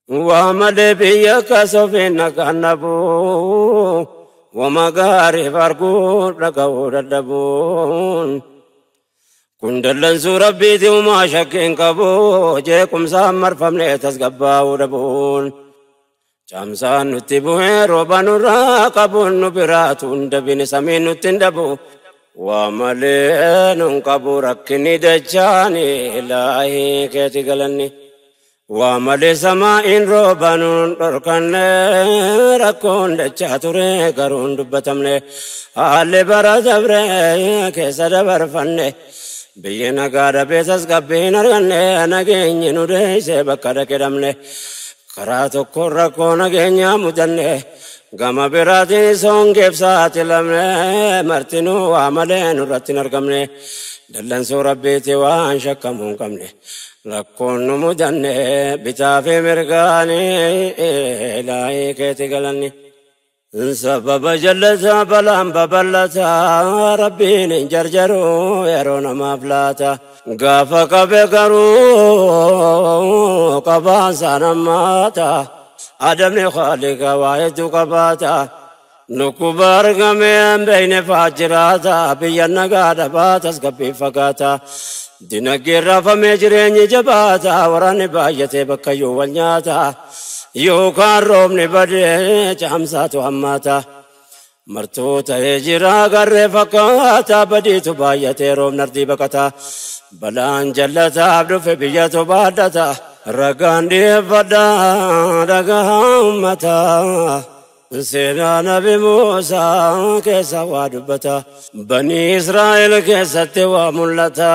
Waa malee biyya kasofiin nagaan dhabuu, wama gaariif arguu dhaga'uu dadhabuun. Kun dallansuu rabbiiti uumaa shakkiin qabu, jeequmsaan marfamne tasgabbaa'uu dhabuun. Caamsaan nutti bu'ee rooba nurraa qabuun nu biraatu hin dabine samiin nutti hin dhabu. Waa malee nun qabu rakkinni dachaani ilaahii keeti galanni. Waa malee samaa'iin rooba nun dhorkanne rakkoon dachaa ture garuu hin dubbatamne. Haalli bara dabre keessa dabarfanne. Biyyi nagaa dhabee tasgabbiin arganne nageenyi nu deessee bakka dhaqe dhabne. Karaa tokkoon rakkoo nageenyaa mudanne gama biraatiin hongeef saaxilamne martinuu waa malee nurratti hin argamne. Dallansuu rabbiiti waan shakkamuu hin qabne. Rakkoon nu mudanne bitaa fi mirgaanii ilaahii keeti galanni. Sababa jallataa balaan babal'ataa rabbiin hin jarjaruu yeroo namaaf laata. Gaafa qabe garuu qabaan nammaata. Adamni khaliqa waa hedduu qabaata. Nukkuba argamee hin beekne fa'aa jiraata. Biyya nagaa dhabaa tasgabbii fagaata. Dinagdeen raafamee jireenyi jabaata. Waraanni baay'atee bakkayyuu wal nyaata. Yookaan roobni badee caamsaatu hammaata. Martuu ta'ee jira garree fakkaata badiitu baay'atee roobni ardii baqata. Balaan jallataaf dhufe biyyatu baadhata. Ragaan dhiyeeffadha dhagaa uummataa. Seenaa Nabi Muusaa keessa waa dubbata. Banii Israa'el keessatti waa mul'ata.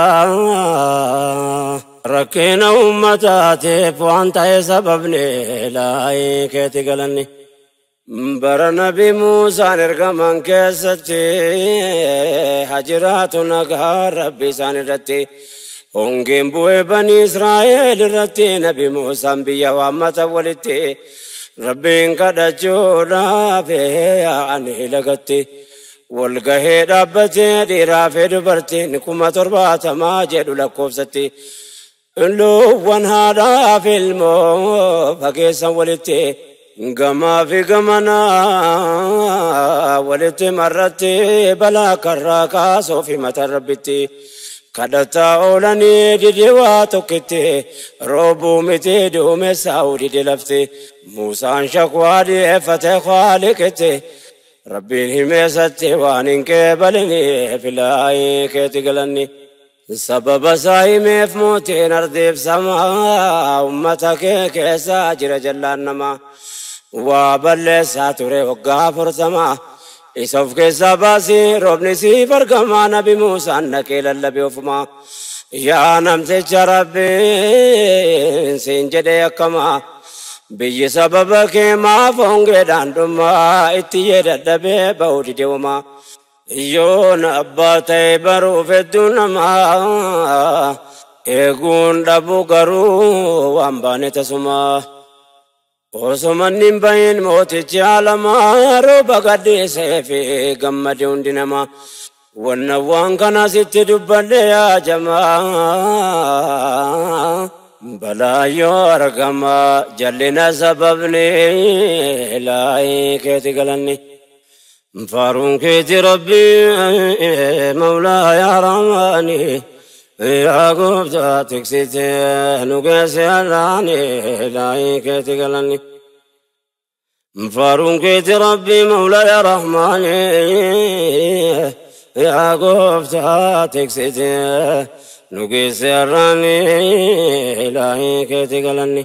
Rakkina uummataatiif waan ta'e sababni ilaahii keeti galanni. Bara Nabi Muusaan ergaman keessatti hajiraatu nagaa rabbi isaan irratti. Hongeen bu'ee banii Israa'el irratti Nabi Muusaan biyya waammata walitti. Rabbiin kadhachuudhaaf yaa'anii lagatti. Walgahee dhaabbatee dhiiraa fi dubartiin 70,000 jedhu lakkoofsatti. Loowwan haadhaa fi ilmoo fageessan walitti. Gamaa fi gamanaa walitti marratti balaa karraa kaasuu fi mataa rabbitti. Kadhataa oolanii dide waa tokkitti roobuu miti duumessaa'uu dide lafti. Muusaan shakwaa dhiyeeffate Khaaliqitti. Rabbiin himeessatti waan hin qeebaliniif ilaahii keeti galanni. Sababa isaa himeef mootiin ardiif samaa uummata kee keessa jira jallaan namaa. Waa balleessaa ture waggaa 40. Isa of keessaa baasii roobni siif argamaa Nabi Muusaan dhaqee lallabe ofumaa. Yaa namticha rabbiin siin jedhee akkamaa. Biyyi sababa kee maaf hongeedhaan dhumaa itti yee dadhabee ba'uu dide homaa. Yoon abbaa ta'e baruuf hedduu namaa eeguun dhabu garuu waan baane tasumaa. Osoo manni hin bahin mootichi alamaa rooba gadhiisee fi gammade hundi namaa. Wanna waan kana sitti dubbadhe yaa jamaa. Balaa yoo argama jallina sababni ilaahii keeti galanni. Faaruun keeti rabbi mawlaa yaa rahmaani. Yaa gooftaa tiksitee nu geesse har'aani ilaahii keeti galanni. Faaruun keeti rabbi mawlaa yaa rahmaani. Yaa gooftaa tiksitee nu geesse har'aani ilaahii keeti galanni.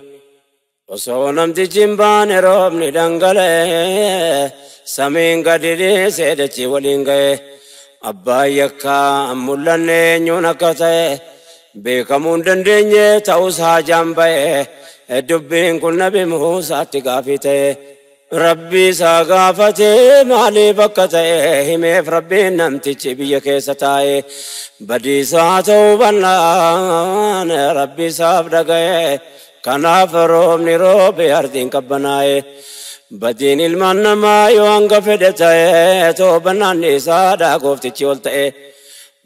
Osoo namtichi hin baane roobni dhangala'ee samiin gadi dhiisee dachii waliin ga'e. Abbaan yakkaa mul'anne eenyuun akka ta'e beekamuu hin dandeenye ta'us haajaan ba'e. Dubbiin kun Nabi Muusaatti gaafii ta'e. Rabbi isaa gaafatee maaliif akka ta'e himeef rabbiin namtichi biyya keessa taa'e. Badiisaa ta'uu bannaan rabbi isaaf dhaga'e. Kanaaf roobni roobe ardiin qabbanaa'e. Badiin ilmaan namaa yoo hanga fedhe ta'e toobannaan isaadha gooftichi ol ta'e.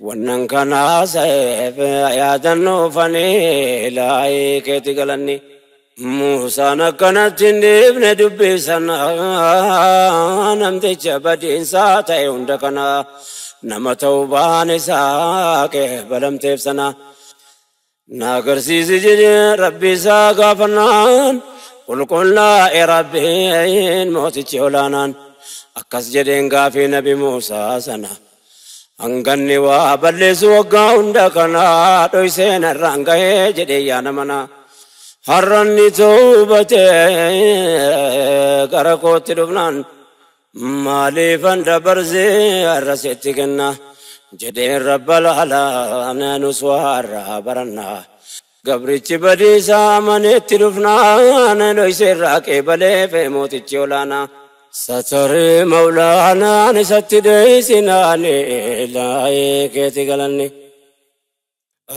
Wannan kanaa sa'eef yaadannoo fanii ilaahii keeti galanni. Muusaan akkanatti hin dhiifne dubbii sana namticha badiinsaa ta'e hunda kana nama ta'uu isaa qeebalamteef sana. Na agarsiisi jedhee Rabbi isaa gaafannaan qulqullaa'e Rabbiin mootichi olaanaan akkas jedheen gaafii Nabi Muusaa sana. Hanganni waa balleessu waggaa hunda kana dhoysee narraan gahee jedhee yaa nama. Har'anni toobatee gara kootti dhufnaan maaliifan dabarsee har'a sitti kenna jedheen Rabbal alaa nus waa barannaa. Gabrichi badiisaa amaneetti dhufnaan dhoysee irraa qeebaleef mootichi olaanaa. Sataree Mawlaanaan isatti dheeysinaan ilaahee keeti galanni.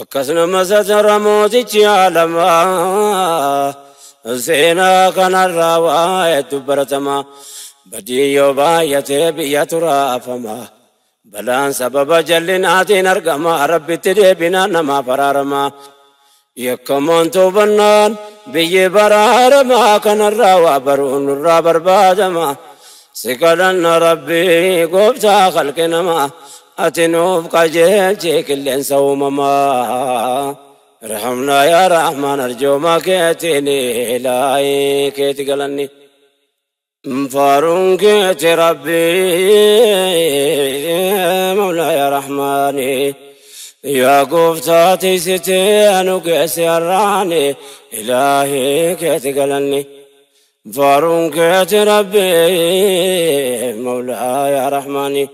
Akkas nama satara mootichi alamaa seenaa kanarraa waa hedduu baratama. Badii yoo baay'atee biyya turaafama. Balaan sababa jallinaatiin argama Rabbitti deebinaan namaaf araarama. Yakkamaan toobannaan biyyi baraarama kanarraa waa baruun nurraa barbaadama. Si kadhanna Rabbii gooftaa khalqi namaa ati nuuf qajeelchi qilleensa uumamaa. Irhamnaa yaa Rahmaan arjooma keetiin ilaahii keeti galanni. Faaruun keeti Rabbii Mawlaa yaa Rahmaani. Yaa gooftaa tiisitee anu geesse har'aani ilaahii keeti galanni. Faaruun keeti Rabbii Mawlaa yaa Rahmaani.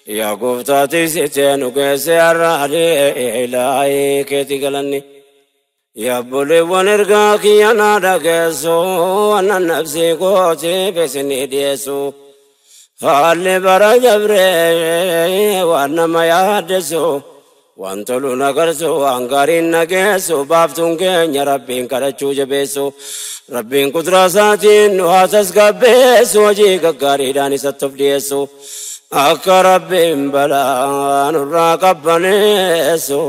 Yaa gooftaa tiisitee anu geesse har'aani ilaahii keeti galanni. Yaa obboleewwan ergaa kiyya naa dhageessu annan nafsii kootiif isinii dhiyeessu. Haalli bara dabree waan nama yaaddessu. Waan tolu nagarsu waan gaariin nageessu baaftuun keenya Rabbiin kadhachuu jabeessu. Rabbiin kuduraa isaatiin nu haa tasgabbeessu hojii gaggaariidhaan isatti of dhiyeessu. Akka Rabbiin balaa nurraa qabbaneessu.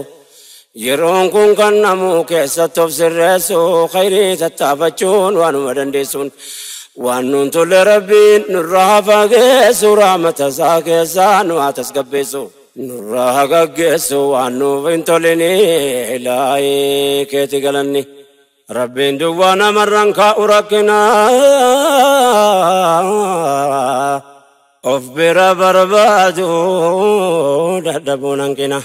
Yeroon kun kan namuu keessatti of sirreessu khayrii tattaafachuun waanuma dandeessuun. Waan nuun tolle Rabbiin nurraa haa fageessu rahmata isaa keessaa nu haa tasgabbeessu. Nurraa haa gaggeessu waan nuuf hin tolini ilaahii keeti galanni. Rabbiin duwwaa namarraan kaa'u rakkina. Of bira barbaadu dadhabuun hanqina.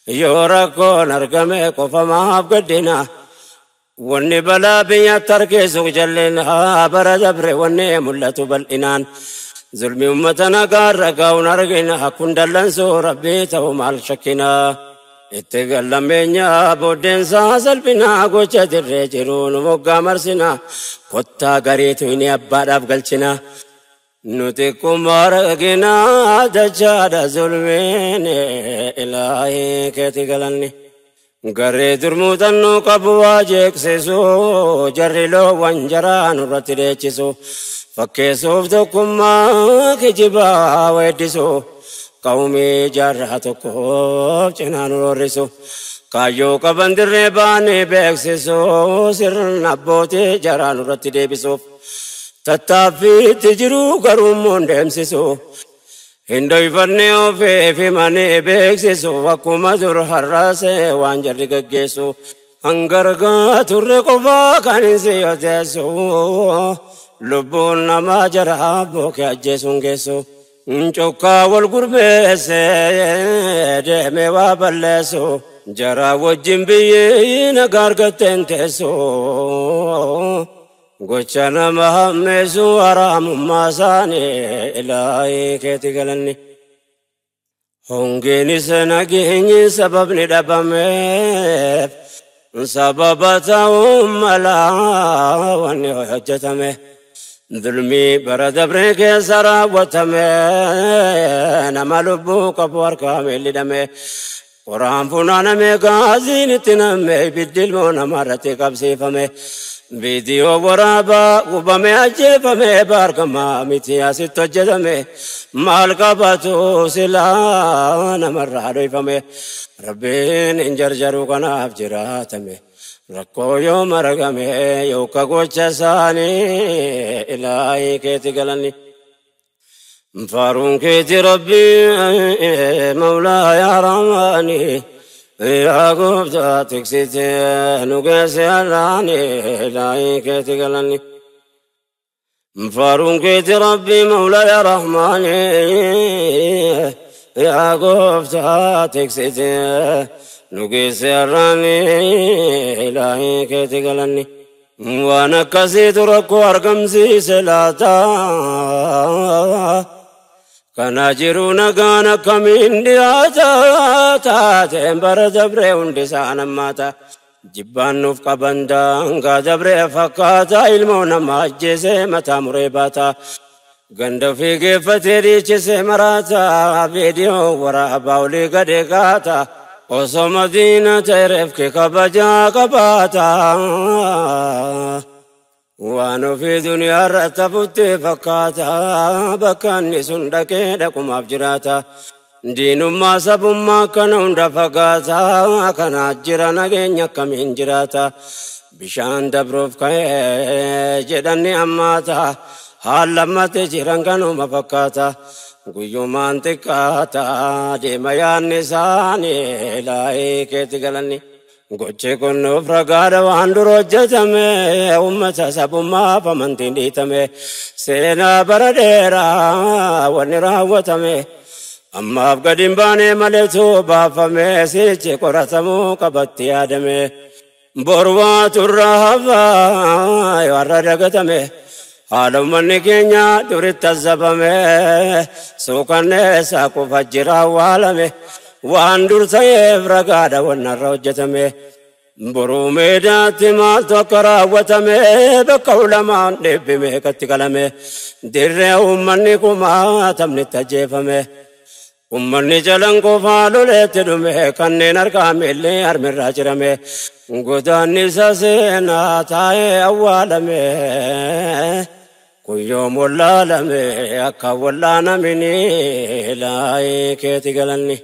Yoo rakkoon argame qofa maaf gaddina. Wanni balaa biyyatti harkisu jallina bara dabre wanni mul'atu bal'inaan. Zulmi uummata nagaarra gaa'uun argina kun dallansuu Rabbii ta'u maal shakkina. Itti gallameenya booddeensaa salphina gocha dirree jiru nu moggaa marsina. Kottaa gariitu inni abbaadhaaf galchina. Nuti kuma argina dachaadha zulmiin ilaahii keeti galanni. Garee durmuutannoo qabu waa jeeqsisu jarri loowwan jaraa nurratti dheechisu. Fakkeessuuf tokkummaa kijibaa weeddisu. Qawmii jaarraa tokkoof cinaa nu roorrisu. Kaayyoo qaban dirree baanii beeksisu sirna abbootii jaraa nurratti deebisuuf. Tattaaffiitti jiru garuu immoo hin deemsisu. Hin dhoyfanne ofiif himanii beeksisu akkuma dur har'aasee waan jarri gaggeessu. Hangargaa turre qofaa kan hin siyoteessu. Lubbuun namaa jaraa bookee ajjeesuun geessu. Cokkaa wal gurmeessee deemee waa balleessu. Jaraa wajjin biyyi nagaa argatteen teessu. Gocha nama hammeessu haraamummaa isaanii ilaahii keeti galanni. Hongeenis nageenyi sababni dhabameef sababa ta'uu malaa wanni hojjetame. Zulmii bara dabree keessa raawwatame nama lubbuu qabu harkaa miilli hidhame. Qoraan funaaname gaaziin itti namme ibiddi ilmoo namarratti qabsiifame. Viidiyoo waraabaa gubame ajjeefame baargamaa miti asitti hojjetame. Maal qabatu silaa namarraa dhoyfame. Rabbiin hin jarjaru kanaaf jiraatame. Rakkoo yoo maragame yookaan gocha isaanii ilaahii keetti galanni. Faaruun keeti Rabbii Mawlaa yaa Rahmaani yaa gooftaa tiksitee nu geesse Allaani ilaahii keetti galanni. Faaruun keeti Rabbii Mawlaa yaa Rahmaani yaa gooftaa tiksitee nu geesse Allaani ilaahii keetti galanni. Waan akkasiitu rakkoo argamsiise laata. Kana jiru nagaan akkamiin dhiyaata taateen bara dabree hundi isaan hammaata. Jibbaan nuuf qaban daangaa dabree fakkaata ilmoo nama ajjeesee mataa muree baata. Ganda ofii geeffatee dhiichisee maraata viidiyoo waraabaa olii gadee kaata. Osoo madiina ta'e reefki kabajaa qabaata. Waan ofii duniyaa irratti hafutti fakkaata bakka inni sun dhaqee dhaqumaaf jiraata. Diinummaa sabummaa kana hunda fagaata kanaa jira nageenya akkamiin jiraata. Bishaan dabruuf ka'ee jedhanni hammaata haala ammatti jiran kanuma fakkaata. Guyyumaan xiqqaata deema yaadni isaanii ilaahii keetti galanni. Gochi kun nuuf ragaadha waan dura hojjetame uummata sabummaaf amantiin dhiitame seenaa bara dheeraa wanni raawwatame ammaaf gadi hin baane maleetu baafame sichi qoratamuu qabatti yaadame boru waatu irraa hafaa yoo har'a dagatame haala uummanni keenya duritti azzabame suukanneessaa qofa jira awwaalame. Waan dur ta'eef ragaadha wanna irra hojjetame. Boruu meedaatti maaltu akka raawwatame bakka ulamaan dhibbi meeqatti qalame. Dirree uummanni kumaatamni itti ajjeefame. Uummanni jalan qofaa loleetti dhume kanneen harkaa miillee harmirraa cirame. Godaanni isa seenaa taa'ee awwaalame. Kun yoom wallaalame akka wallaanamini ilaahii keetti galanni.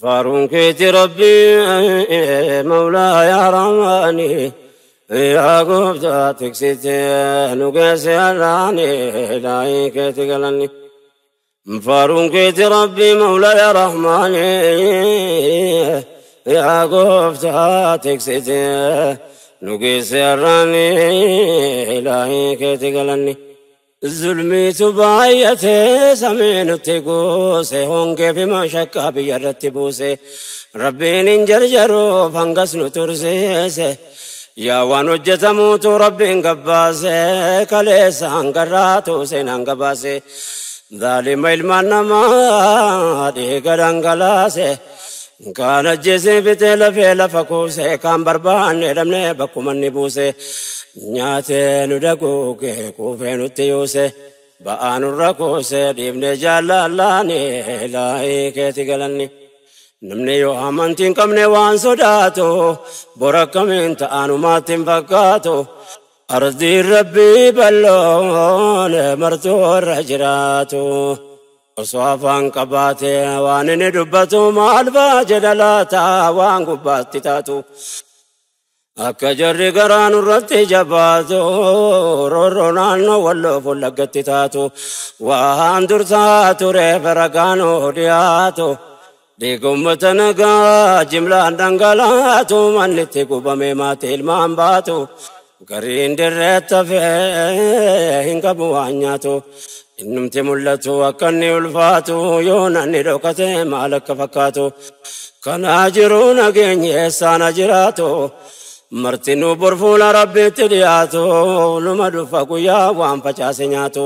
Faaruun keeti Rabbii Mawlaa yaa Rahmaani yaa gooftaa tiksitee nu geesse Allaani ilaahii keetti galanni. Faaruun keeti Rabbii Mawlaa yaa Rahmaani yaa gooftaa tiksitee nu geesse Allaani ilaahii keetti galanni. Zulmiitu baay'atee samii nutti goose hongee fi mashakkaa biyya irratti buuse Rabbiin hin jarjaruuf hangas nu tursiise yaa waan hojjetamuutu Rabbiin gabbaase kaleessa hangarraatu seenaan gabaase zaalima ilmaan namaa dhiiga dhangalaase kaan ajjeesee fitee lafee lafa kuuse kaan barbaanne dhabnee bakkuma inni buuse. Nyaatee nu daguuge kuufee nutti yuuse ba'aa nurra kuuse dhiibnee jaallallaani ilaahii keetti galanni. Namni yoo amantii hin qabne waan sodaatu bora akkamiin ta'anumaatti hin fakkaatu. Ardiin rabbii bal'oon martuu irra jiraatu. Osoo afaan qabaatee waan inni dubbatu maal ba'a jedha laata waan gubbaatti taatu. Akka jarri garaa nurratti jabaatu roorroo naannoo walloo fuullaggatti taatu waan dur tureef ragaan dhiyaatu dhiiga uummata nagaa jimlaan dhangalaatu manni itti gubame maatii ilmaan baatu gariin dirreetti hafee hin qabu waan nyaatu innumti mul'atu akka inni ulfaatu yoo namni dhokate maal akka fakkaatu kanaa jiru nageenyi eessaan jiraatu. Martinuu bor fuula Rabbiitti dhiyaatu numa dhufa guyyaa waan facaase nyaatu.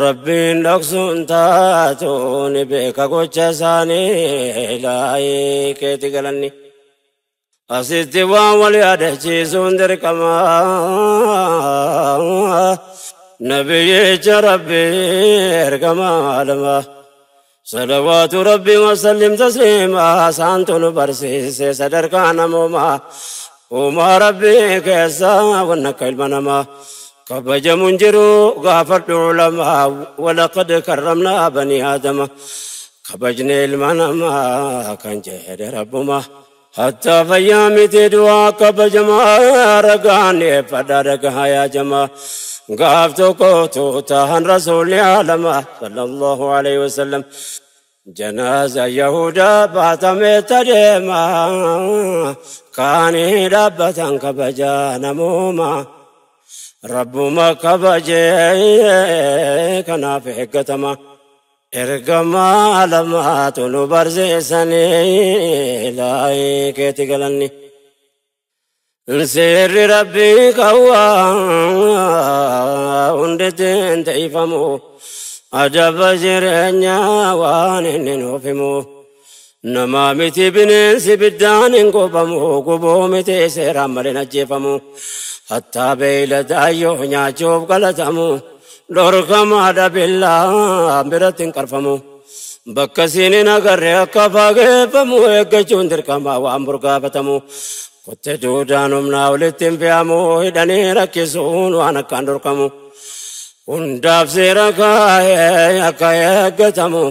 Rabbiin dhoksuun taatu ni beeka gocha isaanii ilaahii keetti galanni. Asitti waan wal yaadachiisuun dirqama. Nabiyyicha Rabbii ergama alama. Salawaatu Rabbii wasallim tasliima saantu nu barsiise sadarkaa namoomaa. Uumaa Rabbii keessa wanna akka ilma namaa kabajamuun jiru gaafadhu ulamaa walaqad karramnaa banii aadama kabajne ilma namaa kan jedhe rabbuma. Hatta fayyaa miti du'aa kabajamaa ragaan dhiyeeffadhaa dhagahaa yaa jamaa. Gaaf tokko tuutahan rasuulli alama sallallahu alaihi wasallam. Janaaza Yahudaa baatamee tadeema kaanii dhaabbatan kabajaa namooma. Rabbuma kabajee kanaaf eeggatama. Ergamaa lamaatu nu barsiisanii laayii keetti galanni. Seerri Rabbii qawwaa hundittiin ta'ifamu. Ajaba jireenyaa waan inni nuuf himu. Namaa miti bineensi biddaan hin gubamu, gubuu miti seeraan malee hin ajjeefamu. Hattaa beeyladaayyoo nyaachuuf galatamu. Dhorkamaadha billaa biratti hin qarfamu. Bakka siin hin agarre akka fageeffamu eeggachuun dirqama waan burgaafatamu. Kotte duudaan humnaa olitti hin fe'amu hidhanii rakkisuun waan akkaan dhorkamu. Hundaaf seera kaa'ee akka eeggatamu.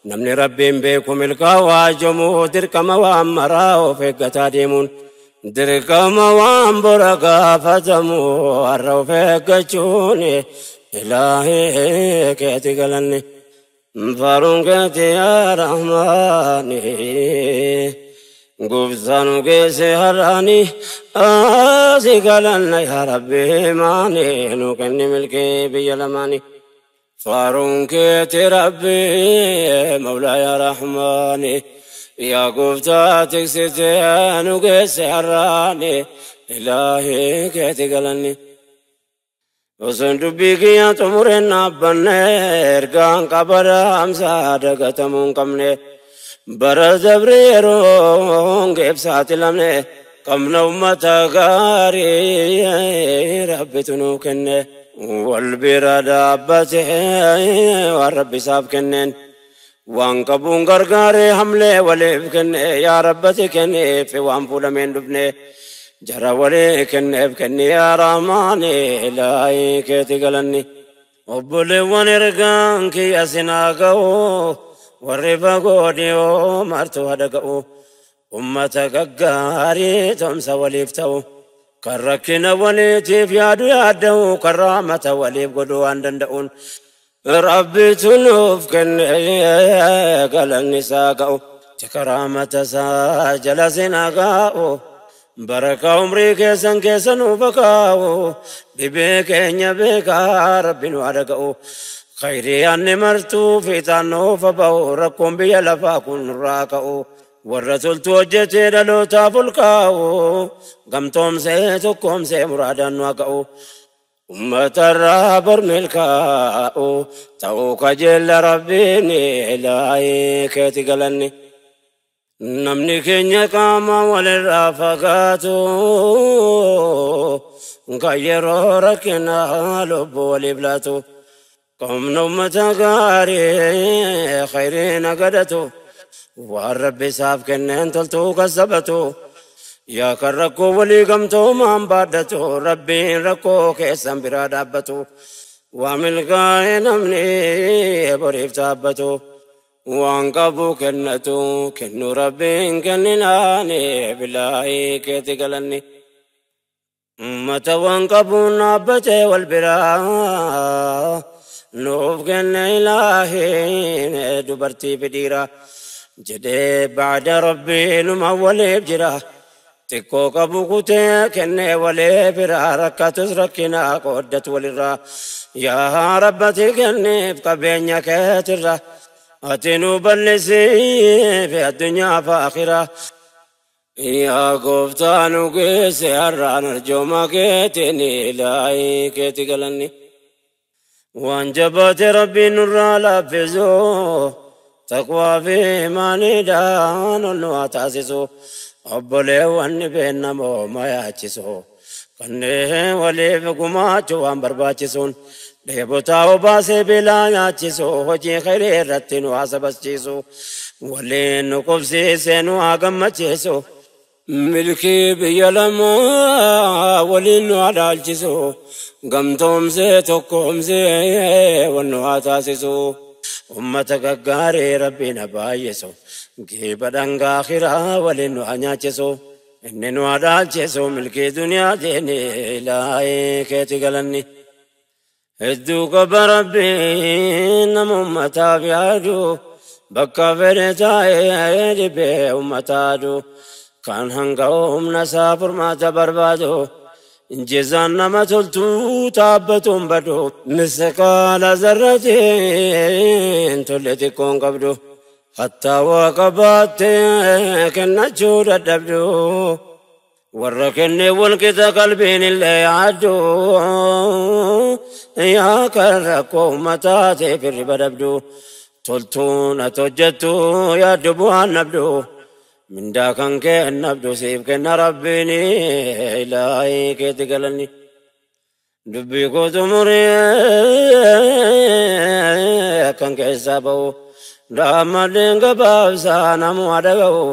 Namni Rabbiin beeku milkaa'uu waajomu dirqama waan maraa of eeggataa deemuun. Dirqama waan bora gaafatamu har'a of eeggachuun ilaahee keeti galanni. Faaruun keeti yaa Rahmaani. Gooftaan geesse har'aani asi galanna yaa Rabbi maani nu kenni milkii biyya lamaani. Faaruun keeti Rabbi Mawlaa yaa Rahmaani. Yaa gooftaa tiksitee nu geesse har'aani ilaahee keeti galanni. Osoon dubbii kiyya xumureen dhaabbanne ergaan qabada hamsaa dagatamuu hin qabne. Bara dabre yeroon geebsaaxilamne qabna ummata gaarii Rabbitu nuu kenne. Wal bira dhaabbate waan Rabbi isaaf kenneen. Waan qabuun gargaaree hamlee waliif kenne yaa Rabbati kenneef waan fuudhameen dhufne. Jara walii kenneef kenni yaa Rahmaani ilaahii keeti galanni. Obboleewwan ergaan kiyya sinaa ga'u warri fagoo dhiyoo martuu hada ga'u. Ummata gaggaarii tumsa waliif ta'u. Kan rakkina waliitiif yaadu yaadda'u kan rahmata waliif godhu waan danda'uun. Rabbitu nuuf kenne galanni isaa ga'u. Tika rahmata isaa jala sinaa ga'u. Baraka umrii keessan keessa nuuf kaa'u. Dhibee keenya beekaa Rabbi nu haa dhaga'u. Khayrii anni martuu fiixaan nuuf ba'u rakkoon biyya lafaa kun nurraa ka'u. Warra toltu hojjetee dhalootaaf ol kaa'u. Gamtoomsee tokkoomsee muraadaan nu haa ga'u. Uummatarraa bar milkaa'u ta'uu kajeella Rabbiin ilaahii keeti galanni. Namni keenya qaama walirraa fagaatu kan yeroo rakkinaa lubbuu waliif laatu. Qomna uummata gaarii khayriin agadatu waan Rabbi isaaf kenneen toltuu kasabatu. Yaa kan rakkoo walii gamtoomaan baadhatu Rabbiin rakkoo keessan biraa dhaabbatu. Waa milkaa'e namni boriif dhaabbatu. Waan qabu kennatu kennu Rabbiin kenninaani bilaahii keeti galanni. Uummata waan qabuun dhaabbatee wal biraa nuuf kenne ilaahiin dubartii fi dhiira jedhee baada Rabbiinuma waliif jira. Xiqqoo qabu kutee kennee walii biraa rakkatus rakkina qooddatu walirraa. Yaa Rabbati kenniif qabeenya keetirra. Ati nu bal'isiif addunyaa fi akhiraa. Yaa gooftaa nu geesse har'aan arjooma keetiin ilaahii keeti galanni. Waan jabaate Rabbiin nurraa laaffisu taqwaa fi imaaniidhaan ol nu haa taasisu. Obboleewwan beekamoo ma yaachisu. Kanneen waliif gumaachuu waan barbaachisuun dheebotaa obaasee beelaa nyaachisu hojii khayrii irratti nu haa sabachiisu. Waliin nu qubsiisee nu haa gammachiisu. Milkii biyya lamaa waliin nu haa dhaalchisu. Gamtoomsee tokkoomsee wal nu haa taasisu. Ummata gaggaarii Rabbiin haa baay'isu. Geeba dhangaa kiraa waliin nu haa nyaachisu. Inni nu haa dhaalchisu milkii duniyaa deeni ilaahee keeti galanni. Hedduu qaba Rabbiin nama ummataaf yaadu bakka fedhe taa'ee dhibee ummataadu kan hanga humna isaa furmaata barbaadu injizaan nama toltuu taabbatuun badu misqaala zarratiin tolle xiqqoon qabdu hattaa waa qabaattee kennachuu dadhabdu. Warra kennee wal qixa qalbiin illee yaaddu yaa kan rakkoo uummataa ta'eef hirriba dhabdu toltuun ati hojjettu yaaddu bu'aan dhabdu mindaa kan kee nabdu siif kenna Rabbiin ilaahii keeti galanni. Dubbii koo xumuree kan keessaa ba'u daammadeen gabaabsaa namuu dhaga'u.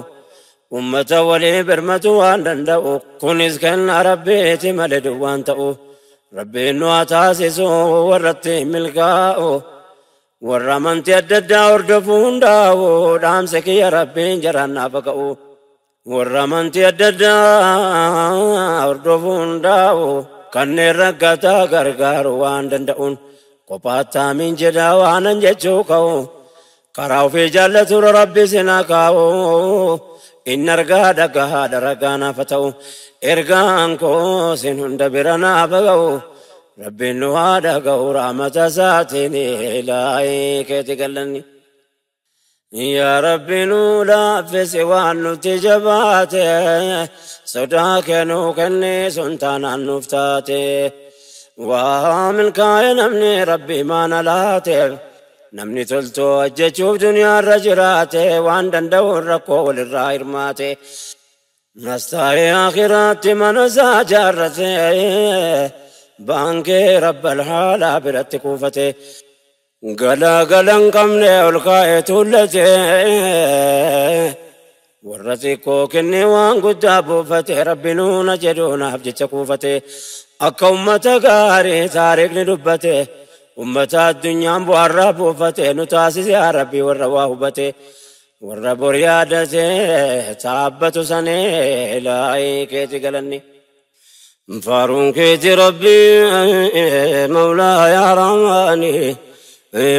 Ummata walii birmatu waan danda'u kunis kenna Rabbiiti malee duwwaan ta'u Rabbiin nu haa taasisu warratti milkaa'u warra amantii adda addaa hordofuu hundaa'u dhaamsa kiyya Rabbiin jaraan naaf ka'u warra amantii adda addaa hordofuu hundaa'u kanneen rakkataa gargaaru waan danda'uun kophaattaa min jedhaa waanan jechuu ka'u karaa ofii jaallatu Rabbi sinaa kaa'u. Inni argaa dhagahaadha ragaa naaf ta'u ergaan koo sin hunda bira naaf ga'u Rabbiin nu haa dhaga'u rahmata isaatiin ilaahii keeti galanni. Yaa Rabbi nu laaffisi waan nutti jabaate sodaa kee nuu kenni sun taanaan nuuf taate waa milkaa'e namni Rabbi maana laateef. Namni toltoo hojjechuuf duniyaarra jiraate waan danda'uun rakkoo walirraa hirmaate. Nastaa'ee akhiraatti mana isaa jaarrate baankee rabbal haalaa biratti kuufate. Galaa gala hin qabne ol kaa'ee tuullate warra xiqqoo kennee waan guddaa buufate Rabbi nuuna jedhu naaf jecha kuufate. Akka ummata gaarii taariikni dubbate. Ummata addunyaan bu'aarraa buufate nu taasise yaa Rabbi warra waa hubate warra bor yaadate taabbatu sanee ilaahii keeti galanni. Faaruun keeti Rabbi mawlaa yaa Rahmaani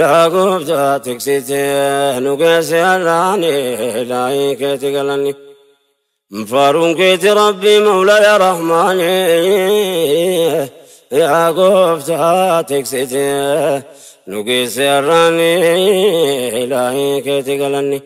yaa gooftaa tiksite nu geesse Allaani ilaahii keeti galanni. Faaruun keeti Rabbi mawlaa yaa Rahmaani yaa gooftaa tiksite nu geesse Allaani ilaahii keeti galanni.